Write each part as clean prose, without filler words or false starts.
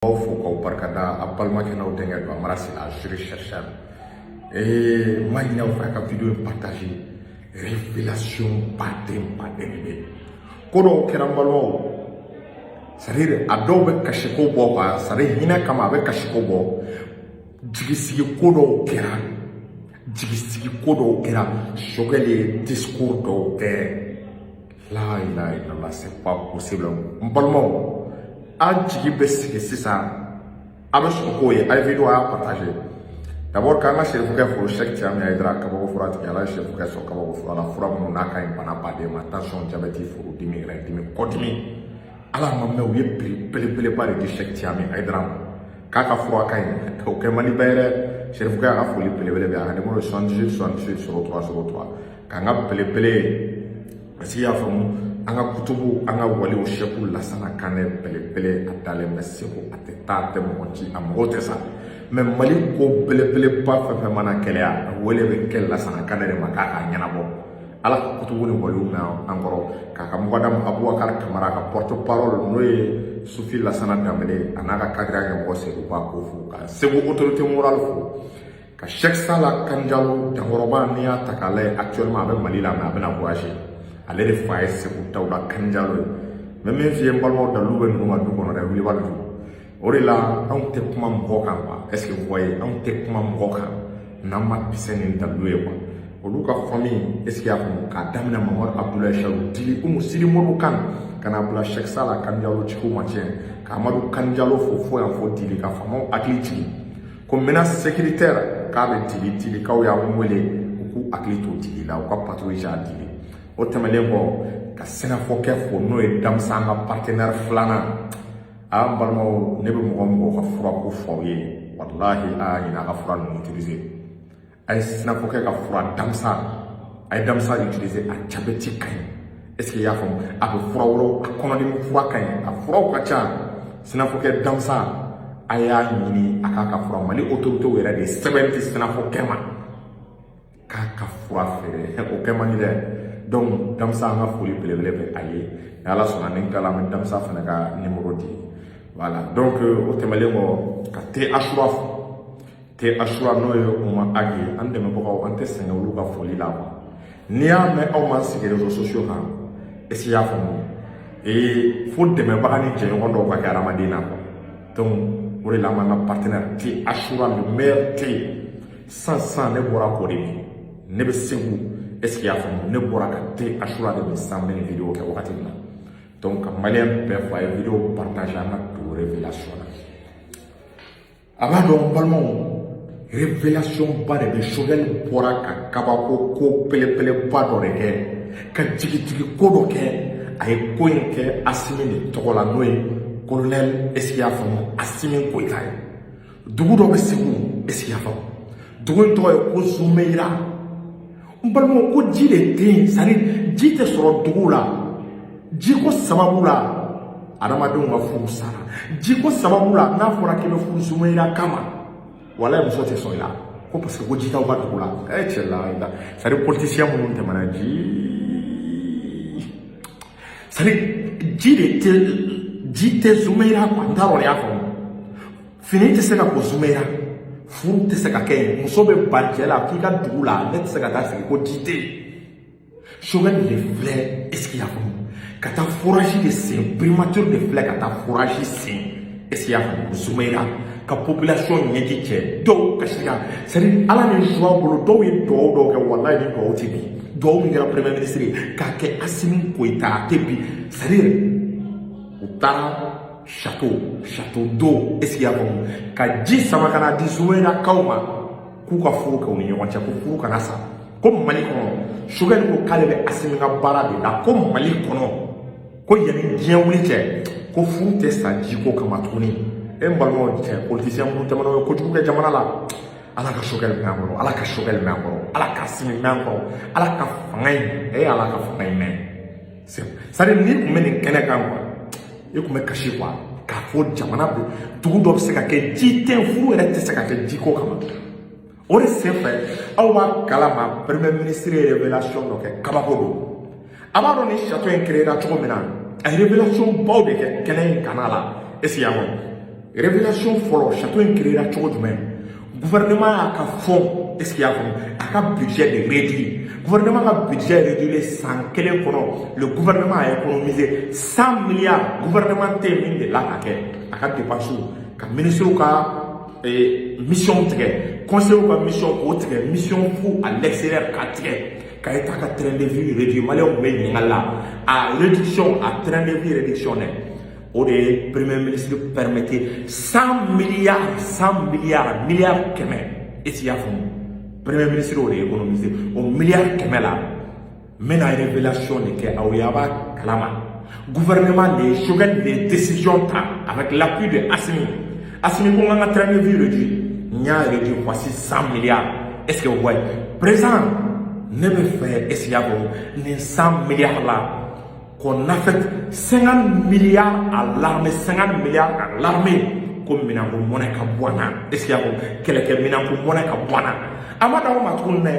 Aw fo k'aw barikada. A balimakɛ n'aw denkɛ don, Amara Sila, juriste chercheur. Ee, n b'a ɲini aw fɛ, a ka vidéo in partager. Révélation baden baden de bɛ yen. Ko dɔw kɛra, n balimaw, c'est à dire a dɔw bɛ kasiko bɔ quoi, c'est à dire hinɛ kama a bɛ kasiko bɔ. Jigisigi ko dɔw kɛra, jigisigi ko dɔw kɛra. Choguel ye discours dɔw kɛ, la ilaha illallah, c'est pas possible. N balimaw, an jigi bɛ sigi sisan, a bɛ sɔrɔ k'o ye. A ye vidéo, a y'a partager. D'abord, k'an ka serifukɛ fo, Cheikh Tiami Hayidara, kabako fura tigi. Ala ye serifukɛ sɔn kabako fura la, fura minnu n'a ka ɲi bana baden ma: tension, diabète, furudimi, dimi, kɔdimi. Ala ma mɛn, u ye prix belebeleba de di Cheikh Tiami Hayidara ma k'a ka fura ka ɲi. O kɛ man di bɛɛ ye dɛ. Serifukɛ, a ka foli belebele bɛ a ka numéro 78 68 03 03. K'an ka belebele, parce que i y'a faamu, an ka kutubu, an ka waliw, Seku Lasana Kanɛ belebele, a dalen bɛ Segu, a tɛ taa, a tɛ mɔgɔ ci, a mɔgɔw tɛ sa. Mɛ Mali ko belebeleba fɛn fɛn mana gɛlɛya, a wele bɛ kɛ Lasana Kanɛ de ma k'a k'a ɲɛnabɔ. Ala ka kutubu ni waliw mɛn an kɔrɔ. K'a ka mɔgɔdamu Abubakar Kamara ka porte parole, n'o ye Sufi Lasana Danbele, a n'a ka kadira ɲɛmɔgɔ Sedu Ba, k'o fo, ka Segu autorité morale fo, ka Cheikh Sala Kanjalo Dankɔrɔba. N'i y'a ta k'a lajɛ, actuellement a bɛ Mali la, mais a bɛna voyager. Ale de fa ye Segu Dawuda Kanjalo ye. N bɛ min f'i ye, n balimaw, dalilu bɛ ninnu ka du kɔnɔ dɛ, wulibali du. O de la anw tɛ kuma mɔgɔ kan quoi. Est ce que vous voyez, anw tɛ kuma mɔgɔ kan n'an ma kisɛ ni dalilu ye quoi. Olu ka famille, est ce que y'a faamu, k'a daminɛ Mamadu Abudulayi Sawu Dili Umu Sidi Modibo Kan, ka na bila Cheikh Sala Kanjalo ciw ma tiɲɛ, ka Amadu Kanjalo fo fo yan fo Dili, ka faamaw hakili jigin ko menace sécuritaire k'a bɛ Dili. Dilikaw y'an wele, u k'u hakili to Dili la, u ka patrouille a Dili. O tɛmɛnen kɔ, ka sɛnɛfɔkɛ fo, n'o ye Damisa, an ka partenaire filanan. A n balimaw, ne bɛ mɔgɔ mɔgɔ ka furako fɔ aw ye, walahi, a y'a ɲini a ka fura ninnu utiliser. A ye sɛnɛfɔkɛ ka fura Damisa, a ye Damisa utiliser. A jabɛti ka ɲi, est ce que i y'a faamu? A bɛ fura wɛrɛw, a kɔnɔdimi fura ka ɲi, a furaw ka ca. Sɛnɛfɔkɛ Damisa, a y'a ɲini a k'a ka fura. Mali autorités yɛrɛ de sɛbɛn tɛ sɛnɛfɔkɛ ma k'a ka fura feere, o kɛ man di dɛ. Donc Damisa, an ka foli belebele bɛ a ye. Ni Ala sɔnna, ni n tilala, an bɛ Damisa fana ka numéro di. Voilà. Donc o tɛmɛnen kɔ, ka te Asura fo, te Asura, n'o ye Uma Agi, an dɛmɛbagaw, an tɛ sɛgɛn olu ka foli la quoi. N'i y'a mɛn aw ma sigi réseaux sociaux kan, est ce que i y'a faamu, ee, fo dɛmɛbaga ni jɛɲɔgɔn dɔw ka kɛ hadamaden na quoi. Donc o de la an b'an ka partenaire te Asura, le meilleur thé. Sisan ne bɔra k'o de min, ne bɛ Segu, est ce que i y'a faamu, ne bɔra ka te Asura de min sisan, n bɛ nin vidéo kɛ wagati min na. Donc ka malien bɛɛ fɔ, a ye vidéo partage. An ka don révélation na. A b'a dɔn, n balimaw, révélation ba de bɛ. Choguel bɔra ka kabako ko belebeleba dɔ de kɛ, ka jigitigi ko dɔ kɛ. A ye ko in kɛ Asimi de tɔgɔ la, n'o ye colonel, est ce que i y'a faamu, Asimi Goyita ye. Dugu dɔ bɛ Segu, est ce que i y'a faamu, dugu in tɔgɔ ye ko Zumeyira. N balimaw, ko ji de tɛ yen, c'est à dire ji tɛ sɔrɔ dugu la. Jiko sababu la, adamadenw ka furu sara. Jiko sababu la, n'a fɔra k'i bɛ furu Zumeyira kama, walayi, muso tɛ sɔn i la ko parce que ko ji t'aw ka dugu la. Ɛ cɛ la, c'est à dire politicien minnu tɛmɛna ji, c'est à dire ji de tɛ, ji tɛ Zumeyira quoi. N t'a dɔn n'i y'a faamu. Fini tɛ se ka ko Zumeyira, furu tɛ se ka kɛ yen, muso bɛ ban cɛ la k'i ka dugu la, ne tɛ se ka taa sigi ko ji tɛ yen. Choguel de filɛ, est ce que i y'a faamu, ka taa forage de sen, primature de filɛ ka taa forage sen, est ce que i y'a faamu, Zumeyira, ka population ɲɛji cɛ. Dɔw kasira, c'est à dire Ala ni joie bolo, dɔw ye duwawu dɔw kɛ, walayi, ni duwawu tɛ bi. Duwawu min kɛra premier ministre ye k'a kɛ Asimi Goyita, a tɛ bi. C'est à dire u taara château d'eau, est ce que i y'a faamu, ka ji sama ka na di Zumeyirakaw ma k'u ka furu kɛ u ni ɲɔgɔn cɛ, ko furu kana sa ko Mali kɔnɔ. Choguel ko k'ale bɛ Asimi ka baara de la ko Mali kɔnɔ, ko yanni diɲɛ wuli cɛ, ko furu tɛ sa jiko kama tuguni. E n balimaw cɛ, politicien minnu tɛmɛna, o ye kojugu kɛ jamana la. Ala ka Choguel mɛn an kɔrɔ, Ala ka Choguel mɛn an kɔrɔ, Ala ka Asimi mɛn an kɔrɔ, Ala ka fanga in, e Ala ka fanga in mɛn. C'est à dire n'i tun bɛ nin kɛnɛ kan quoi, i tun bɛ kasi quoi, k'a fɔ jamana bɛ dugu dɔ bɛ se ka kɛ ji tɛ, furu yɛrɛ tɛ se ka kɛ jiko kama. O de senfɛ, aw b'a kalama, premier ministre ye révélation dɔ kɛ, kabako don. A b'a dɔn ni château in créé cogo min na, a ye révélation baw de kɛ kɛnɛ in kana la, est ce que y'a faamu? Révélation fɔlɔ, château in créera cogo jumɛn? Gouvernement y'a ka fonds, est ce que i y'a faamu, a ka budget de réduit. Gouvernement ka budget réduit san kelen kɔnɔ, le gouvernement a économisé 100 milliards. Gouvernement tɛ yen min delila ka kɛ a ka dépenses ka ministres ka mission tigɛ, conseillers ka mission k'o tigɛ, mission fu à l'extérieur ka tigɛ, ka État ka train de vie réduit. Maliyɛnw tun bɛ ɲininkali la, a réduction, a train de vie réduction dɛ, o de ye premier ministre permettre 100 milliards, 100 milliards, miliyari 100. Est ce que i y'a faamu? Premier ministre o de ye économiser o miliyari 100 la. N bɛna révélation de kɛ aw ye, a b'a kalama. Gouvernement de ye, Choguel de ye décision ta avec l'appui de Assimi. Assimi ko n ka train de vie réduit, n y'a réduit, voici 100 milliards. Est ce que vous voyez présent? Ne bɛ fɛ, est ce que i y'a faamu, nin 100 milliards la, qu'on affecte 50 milliards à l'armée, 50 milliards à l'armée, ko minɛnko mɔnɛ ka bɔ an na. Est ce que i y'a faamu? Kɛlɛkɛ minɛnko mɔnɛ ka bɔ an na. A ma dan o ma tuguni dɛ,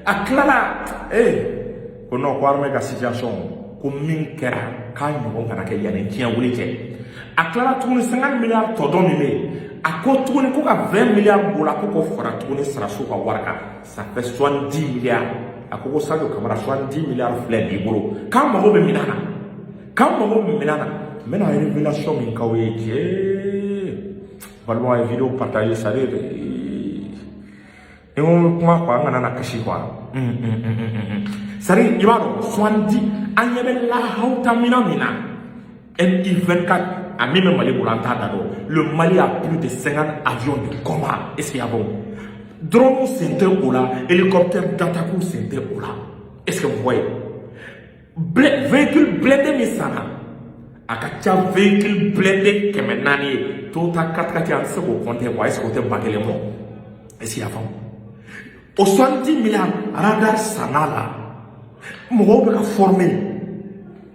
a tilala ee ko non, ko armée ka situation, ko min kɛra k'a ɲɔgɔn kana kɛ yanni diɲɛ wuli cɛ. A tilala tuguni, 50 milliards tɔ dɔ min bɛ yen, a ko tuguni ko ka 20 milliards b'o la, ko k'o fara tuguni saraso ka wari kan, ça fait 70 milliards. A ko ko Sadio Kamara, 70 milliards filɛ b'i bolo, k'an mago bɛ minɛn na, k'an mago bɛ minɛn na. N bɛna révélation min k'aw ye, cɛ balimaw, ye vidéo partager. C'est à dire, ni ko n bɛ kuma quoi, an kana na kasi quoi. C'est à dire, i b'a dɔn, 70, an ɲɛ bɛ lahawuta minɛn min na, Mi 24, a min bɛ Mali bolo, an t'a da dɔn. Le Mali a plus de 50 avions de combat. Est ce que i y'a faamu? Drone sen tɛ o la, hélicoptère d'attaque sen tɛ o la. Est ce que vous voyez? Véhicule blindé min sanna, a ka ca véhicule blindé 400 ye. Toyota 4x4, an tɛ se k'o compter quoi. Est ce que o tɛ 1000 bɔ? Est ce que i y'a faamu? O 70 milliards, radar sanna la, mɔgɔw bɛ ka former,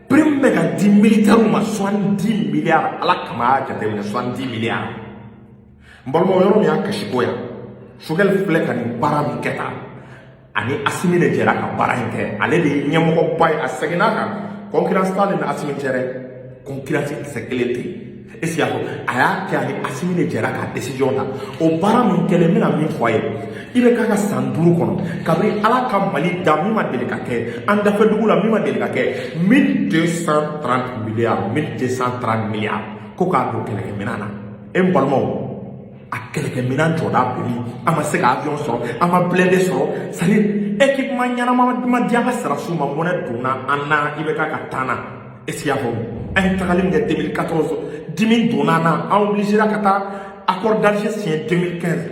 prime bɛ ka di militaires ma. 70 milliards, ala kama, a y'a jateminɛ, 70 milliards. N balimaw, yɔrɔ min y'a kasiko yan, Choguel filɛ ka nin baara min kɛ tan, ani Assimi de jɛra ka baara in kɛ. Ale de ye ɲɛmɔgɔba ye. A seginna kan, concurrence t'ale ni Assimi cɛ dɛ, concurrence kisɛ kelen tɛ yen. Est ce que y'a fɔ? A y'a kɛ, ani Assimi de jɛra ka décision ta. O baara min kɛlen, n bɛna min fɔ a ye, i bɛ k'a ka san 5 kɔnɔ, kabini ala ka Mali da, min ma deli ka kɛ an dafɛ dugu la, min ma deli ka kɛ, 1230 milliards, 1230 milliards, ko k'a don kɛlɛkɛminɛn na. E n balimaw, a kɛlɛkɛminɛn jɔda bɛ min? An ma se ka avion sɔrɔ, an ma blindé sɔrɔ, c'est à dire équipement ɲɛnama ma di an ka sarasiw ma. Mɔnɛ donna an na, i bɛ k'a ka taa na. Est ce que i y'a faamu? An ye tagali min kɛ 2014, dimi donna an na, an obligéra ka taa accord d'Alger signé 2015.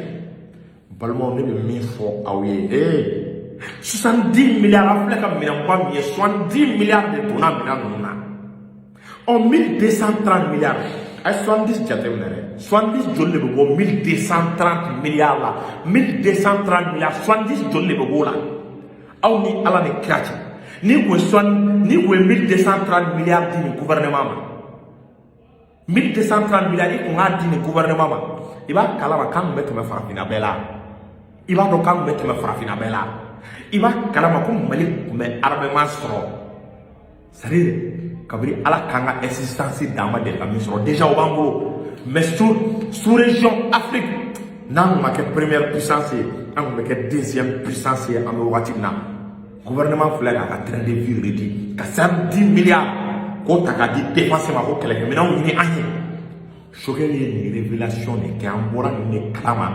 Balimaw, ne bɛ min fɔ aw ye, ee 70 milliards, an filɛ ka minɛnba min ye, 70 milliards de donna minɛn ninnu na. Ɔ 1230 milliards, a ye 70 jateminɛ dɛ. 70 joli de bɛ bɔ 1230 milliards la? 1230 milliards, 70 joli de bɛ b'o la? Aw ni ala ni kira cɛ, n'i kun ye soixante, n'i kun ye 1230 milliards di nin gouvernement ma, 1230 milliards, i kun k'a di nin gouvernement ma, i b'a kalama k'an kun bɛ tɛmɛ farafinna bɛɛ la. I b'a dɔn k'an kun bɛ tɛmɛ farafinna bɛɛ la. I b'a kalama ko Mali kun bɛ armement sɔrɔ, c'est à dire kabini ala k'an ka existence d'an ma deli ka min sɔrɔ, déjà o b'an bolo. Mais sous région Afrique, n'an kun ma kɛ première puissance ye, an kun bɛ kɛ deuxième puissance ye. An bɛ wagati min na, gouvernement filɛ k'a ka train de vie réduit ka 110 milliards k'o ta k'a di défense ma, ko kɛlɛkɛminɛnw ɲini an ye. Choguel ye nin révélation de kɛ, an bɔra nin de kalama.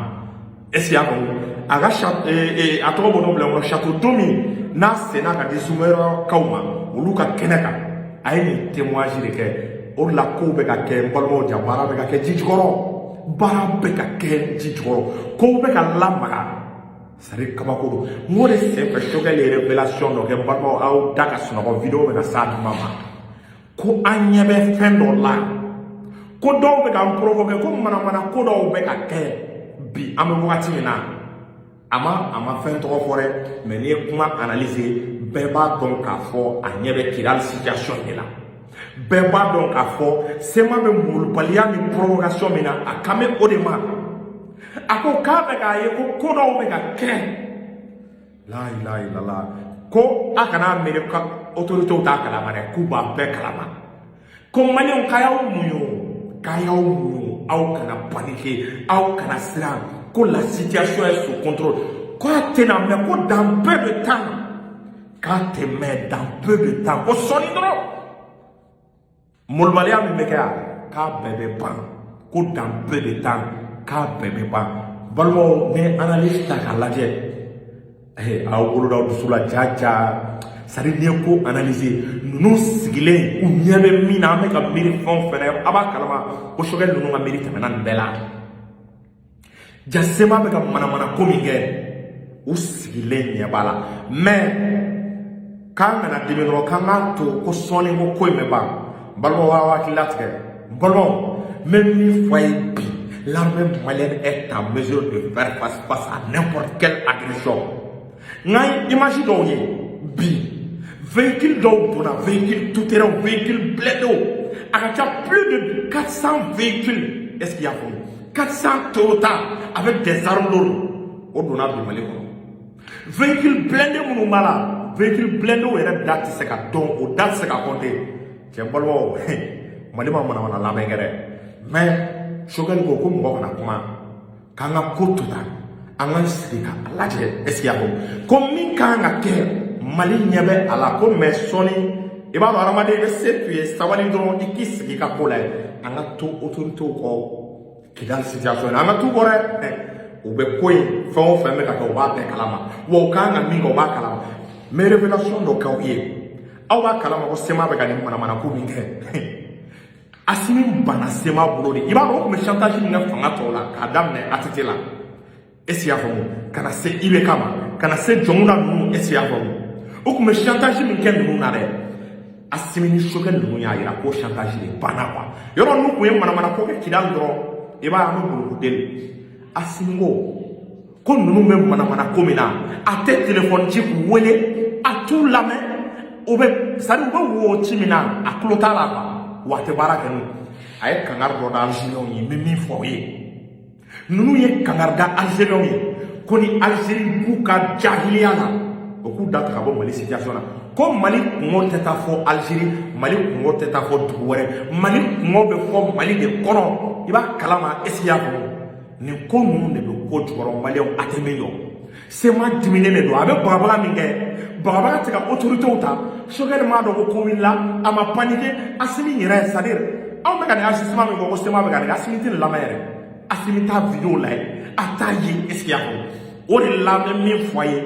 Est ce que y'a faamu? A ka a tɔgɔ bɔ n'o bila kɔnɔ, château d'eau min n'a senna ka di Sumaworokaw ma, olu ka kɛnɛ kan, a ye nin témoignage de kɛ. O de la kow bɛ ka kɛ, n balimaw, ja baara bɛ ka kɛ ji jukɔrɔ, baara bɛ ka kɛ ji jukɔrɔ, kow bɛ ka lamaga, c'est à dire kabako don. N k'o de senfɛ, Choguel ye révélation dɔ kɛ. N balimaw, aw da ka sunɔgɔ, vidéo bɛ ka s'a tuma ma, ko an ɲɛ bɛ fɛn dɔ la, ko dɔw bɛ k'an provoquer, ko manamana ko dɔw bɛ ka kɛ bi. An bɛ wagati min na, a ma fɛn tɔgɔ fɔ dɛ, mais n'i ye kuma analyser, bɛɛ b'a dɔn k'a fɔ a ɲɛ bɛ Kidali situation de la. Bɛɛ b'a dɔn k'a fɔ CMA bɛ molobaliya ni provocation min na, a kan bɛ o de ma. A ko k'a bɛ k'a ye ko ko dɔw bɛ ka kɛ, la ilaha illallah, ko a kana miiri ka autorités t'a kalama dɛ, k'u b'a bɛɛ kalama, ko maliyɛnw, k'a y'aw muɲu, k'a y'aw muɲu. Aw kana paniquer, aw kana siran, ko la situation est sous contrôle, k'a tɛna mɛn, ko dans peu de temps, k'a tɛ mɛn, dans peu de temps, ko sɔɔni dɔrɔn, molobaliya min bɛ kɛ yan, k'a bɛɛ bɛ ban, ko dans peu de temps, k'a bɛɛ bɛ ban. Balimaw, ni analyse ta k'a lajɛ, aw bolo d'aw dusu la ja ja. C'est à dire, n'i ye ko analyser, ninnu sigilen, u ɲɛ bɛ min na, an bɛ ka miiri fɛn o fɛn na, a b'a kalama ko Choguel ninnu ka miiri tɛmɛna nin bɛɛ la. Ja CMA bɛ ka manamana ko min kɛ, u sigilen ɲɛ b'a la. Mais k'an kana dimi dɔrɔn, k'an k'a to ko sɔɔni, ko in bɛ ban. Balimaw, aw hakili latigɛ. Balimaw, n bɛ min fɔ a ye bi, l'armée malienne est en mesure de faire face à n'importe quelle agression. N ka image dɔw ye bi, véhicule dɔw donna, véhicule tout terrain, véhicule blindé, a ka ca plus de 400 véhicules. Est-ce qu'il y a faamu? 400 Toyota avec des armes lourdes, o donna bi Mali kɔnɔ. Véhicule blindé minnu b'a la, véhicule blindé yɛrɛ da tɛ se ka dɔn, o da tɛ se ka compter. Cɛ, balimaw, Mali ma manamana labɛn kɛ dɛ. Mais Choguel ko ko mɔgɔ kana kuma, k'an ka ko to tan, an ka sigi ka a lajɛ. Est ce que y'a faamu ko min kan ka kɛ, Mali ɲɛ bɛ a la, ko mais sɔɔni, i b'a dɔn, hadamaden, i bɛ se tu ye, sabali dɔrɔn, i k'i sigi i ka ko lajɛ. An ka to autorités kɔ Kidali situation na, an ka t'u kɔ dɛ. U bɛ ko in, fɛn o fɛn bɛ ka kɛ, u b'a bɛɛ kalama, wa u kan ka min kɛ, u b'a kalama. N bɛ révélation dɔ k'aw ye. Aw b'a kalama ko CMA bɛ ka nin manamana ko min kɛ, Assimi banna CMA bolo de. I b'a dɔn, o tun bɛ chantage min kɛ fanga tɔw la, k'a daminɛ ATT la, est ce que i y'a faamu, ka na se IBK ma, ka na se Dioncounda ninnu, est ce que i y'a faamu, o tun bɛ chantage min kɛ ninnu na dɛ, Assimi ni Choguel ninnu y'a yira ko chantage de banna quoi. Yɔrɔ n'u tun ye manamana ko kɛ Kidali dɔrɔn, i b'a ye, an bɛ boli k'u deli. Assimi ko ko ninnu bɛ manamana ko min na, a tɛ téléphone ci k'u wele, a t'u lamɛn, u bɛ, c'est à dire, u bɛ wo ci min na, a tulo t'a la quoi, wa a tɛ baara kɛ n'o ye. A ye kangari dɔ da Algériens ye. N bɛ min fɔ aw ye, ninnu ye kangari da Algériens ye ko ni Algérie b'u ka jahiliya la, o k'u da ta ka bɔ Mali situation na, ko Mali kungo tɛ taa fɔ Algérie, Mali kungo tɛ taa fɔ dugu wɛrɛ, Mali kungo bɛ fɔ Mali de kɔnɔ. I b'a kalama, est ce que i y'a faamu, nin ko ninnu de bɛ ko jukɔrɔ. Maliyɛnw, a tɛ min dɔn, CMA diminen de don. A bɛ bagabaga min kɛ, bagabaga tɛ ka autorités ta. Choguel m'a dɔn ko ko wulila, a ma paniquer. Assimi yɛrɛ, c'est à dire, anw bɛ ka nin agissement min fɔ ko CMA bɛ ka nin kɛ, Assimi tɛ nin lamɛn yɛrɛ. Assimi t'a vidéo lajɛ, a t'a ye. Est ce que i y'a faamu? O de la, n bɛ min fɔ a ye,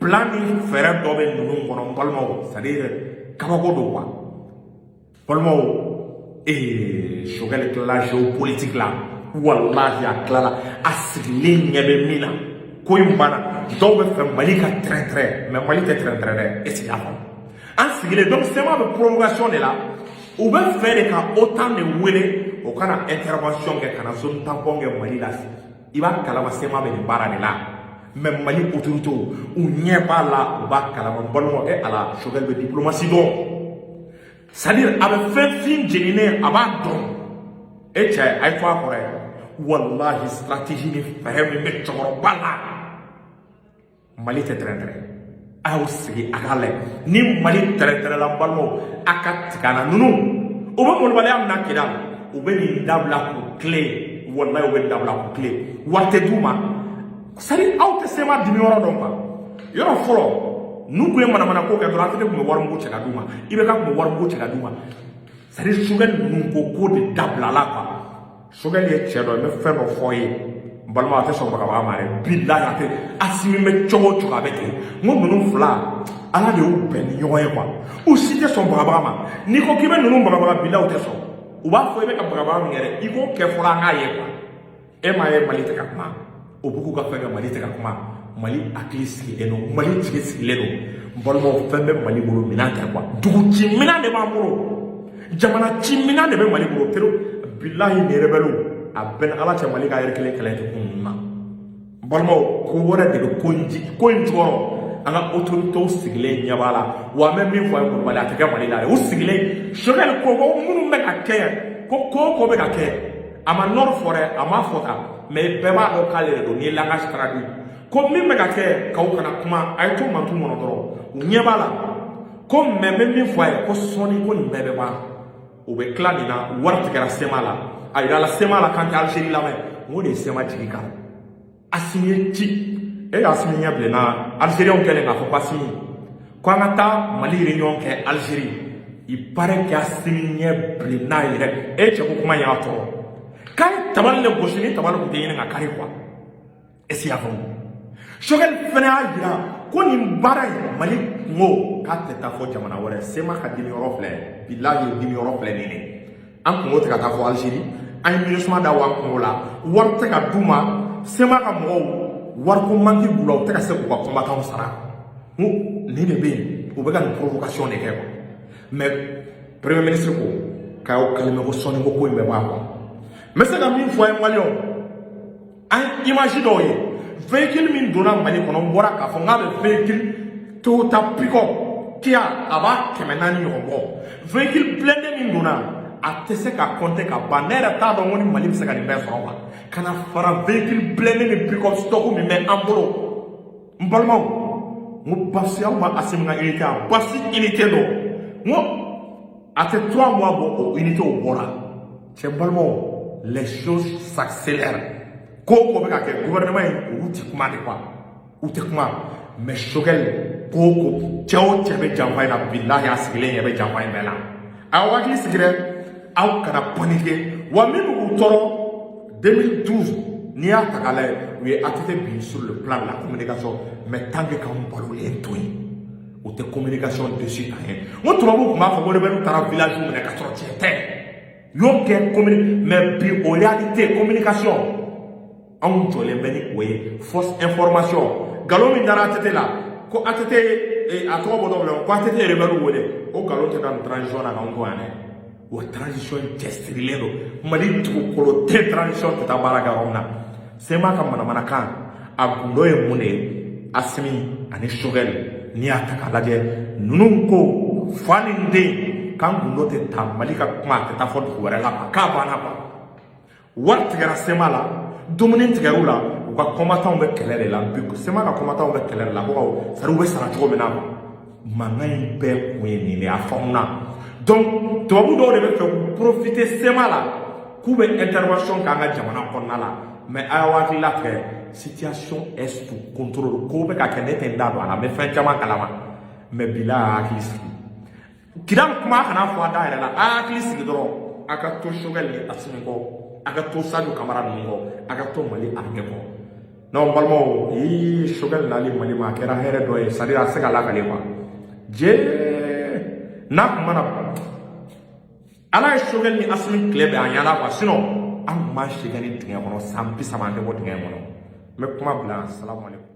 plan ni fɛɛrɛ dɔ bɛ ninnu kɔnɔ, n balimaw. C'est à dire, kabako don quoi. Balimaw, Choguel tilala géopolitique la, walahi, a tilala. A sigilen ɲɛ bɛ min na, ko in banna. Dɔw bɛ fɛ Mali ka tɛrɛn-tɛrɛn, mais Mali tɛ tɛrɛn-tɛrɛn dɛ. Est ce que i y'a faamu? An sigilen donc, CMA bɛ provocation de la. U bɛ fɛ de ka OTAN de wele, o kana intervention kɛ, ka na zone tampon kɛ Mali la. I b'a kalama, CMA bɛ nin baara de la. Mais Mali autorités, u ɲɛ b'a la, u b'a kalama. N balimaw, e Ala, Choguel bɛ diplomatie dɔn, c'est à dire, a bɛ fɛn fin jeninen, a b'a dɔn. E cɛ, a ye to a kɔrɔ ye. Walahi, stratégie ni fɛɛrɛ min bɛ cɛkɔrɔba la, Mali tɛ tɛrɛn-tɛrɛn. A y'aw sigi, a k'a lajɛ ni Mali tɛrɛn-tɛrɛn la. N balimaw, a ka tigɛ an na. Ninnu, u bɛ molobaliya min na Kidali, u bɛ nin dabila k'u tilen. Walahi, u bɛ nin dabila k'u tilen. Wari tɛ d'u ma. C'est à dire, aw tɛ CMA dimi yɔrɔ dɔn quoi. Yɔrɔ fɔlɔ, n'u tun ye manamana ko kɛ dɔrɔn, ATT tun bɛ wari mugu cɛ ka d'u ma, IBK tun bɛ wari mugu cɛ ka d'u ma. C'est à dire, Choguel ninnu ko de dabilala quoi. Choguel ye cɛ dɔ ye. N bɛ fɛn dɔ fɔ ye, n balima, a tɛ sɔn bagabaga ma dɛ. Bilahi, a tɛ. Assimi bɛ cogo o cogo, a bɛ ten. N ko ninnu fila, Ala de y'u bɛn ni ɲɔgɔn ye quoi. U si tɛ sɔn bagabaga ma. N'i ko k'i bɛ ninnu bagabaga, bilahi, u tɛ sɔn. U b'a fɔ i bɛ ka bagabaga min kɛ dɛ, i k'o kɛ fɔlɔ, an k'a ye quoi. E m'a ye, Mali tɛ ka kuma, o b'u k'u ka fɛn kɛ, Mali tɛ ka kuma. Mali hakili sigilen don, Mali jigi sigilen don. N balimaw, fɛn bɛ Mali bolo, minɛn tɛ quoi. Dugu ci minɛn de b'an bolo, jamana ci minɛn de bɛ Mali bolo. Pewu, bilahi, nin rebelle, a bɛɛ ni Ala cɛ, Mali ka yɛrɛ kelen kɛlɛ tɛ kun ninnu na. N balimaw, ko wɛrɛ de bɛ ko in ji, ko in jukɔrɔ. An ka autorités sigilen ɲɛ b'a la. Wa an bɛ min fɔ a ye, Kulubali, a tɛ kɛ Mali la dɛ. U sigilen, Choguel ko minnu bɛ ka kɛ, ko ko o ko bɛ ka kɛ, a ma nord fɔ dɛ, a ma fɔ tan, mais bɛɛ b'a dɔn k'ale de don. N'i ye langage traduit, ko min bɛ ka kɛ, k'aw kana kuma, a ye to mantu kɔnɔ dɔrɔn, u ɲɛ b'a la ko. Mais n bɛ min fɔ a ye, ko sɔɔni, ko nin bɛɛ bɛ ban. U bɛ tila nin na, wari tigɛra CMA la. A yirala CMA la k'an tɛ Algérie lamɛn. N ko de ye CMA jigi k'a la. Assimi ye ci e ye, Assimi ɲɛ bilenna. Algériens kɛlen k'a fɔ ko Assimi ko an ka taa Mali réunion kɛ Algérie, il paraît que Assimi ɲɛ bilenna yɛrɛ. E cɛ, ko kuma in y'a tɔɔrɔ k'a ye tabali le gosi ni tabali tun tɛ ɲini ka kari quoi. Est ce que i y'a faamu? Choguel fɛnɛ y'a yira ko nin baara in, Mali kungo k'a tɛ taa fɔ jamana wɛrɛ. CMA ka dimi yɔrɔ filɛ, bilahi, dimi yɔrɔ filɛ nin de. An kungo tɛ ka taa fɔ Algérie. An ye MINUSMA da wa an kungo la, wari tɛ ka d'u ma. CMA ka mɔgɔw, wariko manque b'u la, u tɛ ka se k'u ka combattants sara. N ko nin de bɛ yen, u bɛ ka nin provocation de kɛ quoi. Mais premier ministre ko k'a y'aw calmer, ko sɔnni ko ko in bɛ bɔ a kɔnɔ. N bɛ se ka min fɔ a ye, maliyɛnw, an ye image dɔw ye, véhicule min donna Mali kɔnɔ. N bɔra k'a fɔ n k'a bɛ véhicule Toyota pick-up Kia, a b'a 400 ɲɔgɔn bɔ. Véhicule blindé min donna, a tɛ se ka compter ka ban. Ne yɛrɛ t'a dɔn ko ni Mali bɛ se ka nin bɛɛ sɔrɔ quoi, ka na fara véhicule blindé ni pick-up stock min bɛ an bolo. N balimaw, n ko basi aw ma Assimi ka unité, a basi unité don. N ko a tɛ 3 mois bɔ, o unité o bɔra. Cɛ, n balimaw, les choses s'accélèrent. Ko o ko bɛ ka kɛ, gouvernement in, olu ti kuma de quoi, u tɛ kuma. Mais Choguel ko o ko, cɛ o cɛ bɛ janfa in na, bilahi, a sigilen ɲɛ bɛ janfa in bɛɛ la. A y'aw hakili sigi dɛ, aw kana paniquer. Wa min b'u tɔɔrɔ, 2012, n'i y'a ta k'a lajɛ, u ye ATT bin sur le plan de la communication. Mais tant que k'anw balolen to yen, o tɛ communication dessus kan ye. N ko tubabuw tun b'a fɔ ko rebelle taara village minɛ ka sɔrɔ tiɲɛ tɛ, u y'o kɛ communi. Mais bi, o réalité communication, anw jɔlen bɛ ni o ye fausse information. Nkalon min dara ATT la ko ATT, a tɔgɔ bɔ dɔ ko ATT ye rebelle wele, o nkalon tɛ da nin transition na k'anw to yan dɛ. Wa transition cɛsirilen don. Mali dugukolo tɛ transition tɛ taa baara kɛ yɔrɔ min na. CMA ka manamanakan, a gundo ye mun de ye? Assimi ani Choguel, n'i y'a ta k'a lajɛ, ninnu ko fa ni den k'an gundo tɛ ta Mali ka kuma, a tɛ taa fɔ dugu wɛrɛ la quoi, k'a banna quoi. Wari tigɛra CMA la, dumuni tigɛr'u la, u ka combattants bɛ kɛlɛ de la bi. CMA ka combattants bɛ kɛlɛ de la ko ka, c'est à dire u bɛ sara cogo min na quoi. Mankan in bɛɛ kun ye nin de ye, a faamuna. Donc tubabu dɔw de bɛ fɛ k'u profiter CMA la k'u bɛ intervention k'an ka jamana kɔnɔna la. Mais a y'aw hakili latigɛ, situation est sous contrôle. Ko bɛ ka kɛ, ne tɛ n da don a la, n bɛ fɛn caman kalama. Mais bila a hakili sigi, Kidali kuma kana fɔ a da yɛrɛ la. A y'a hakili sigi dɔrɔn, a ka to Choguel ni Assimi kɔ, a ka to Sadio Camara ninnu kɔ, a ka to Mali armée kɔ. Non, n balimaw, ii, Choguel nali Mali ma, a kɛra hɛrɛ dɔ ye, c'est à dire a tɛ se ka lakale quoi. Jee n'a kun mana, Ala ye Choguel ni Assimi tile bɛn a ɲɛna quoi. Sinon an kun b'an si kɛ ni dingɛ kɔnɔ, san 30 an tɛ bɔ dingɛ in kɔnɔ. N bɛ kuma bila. Salamu aleykum.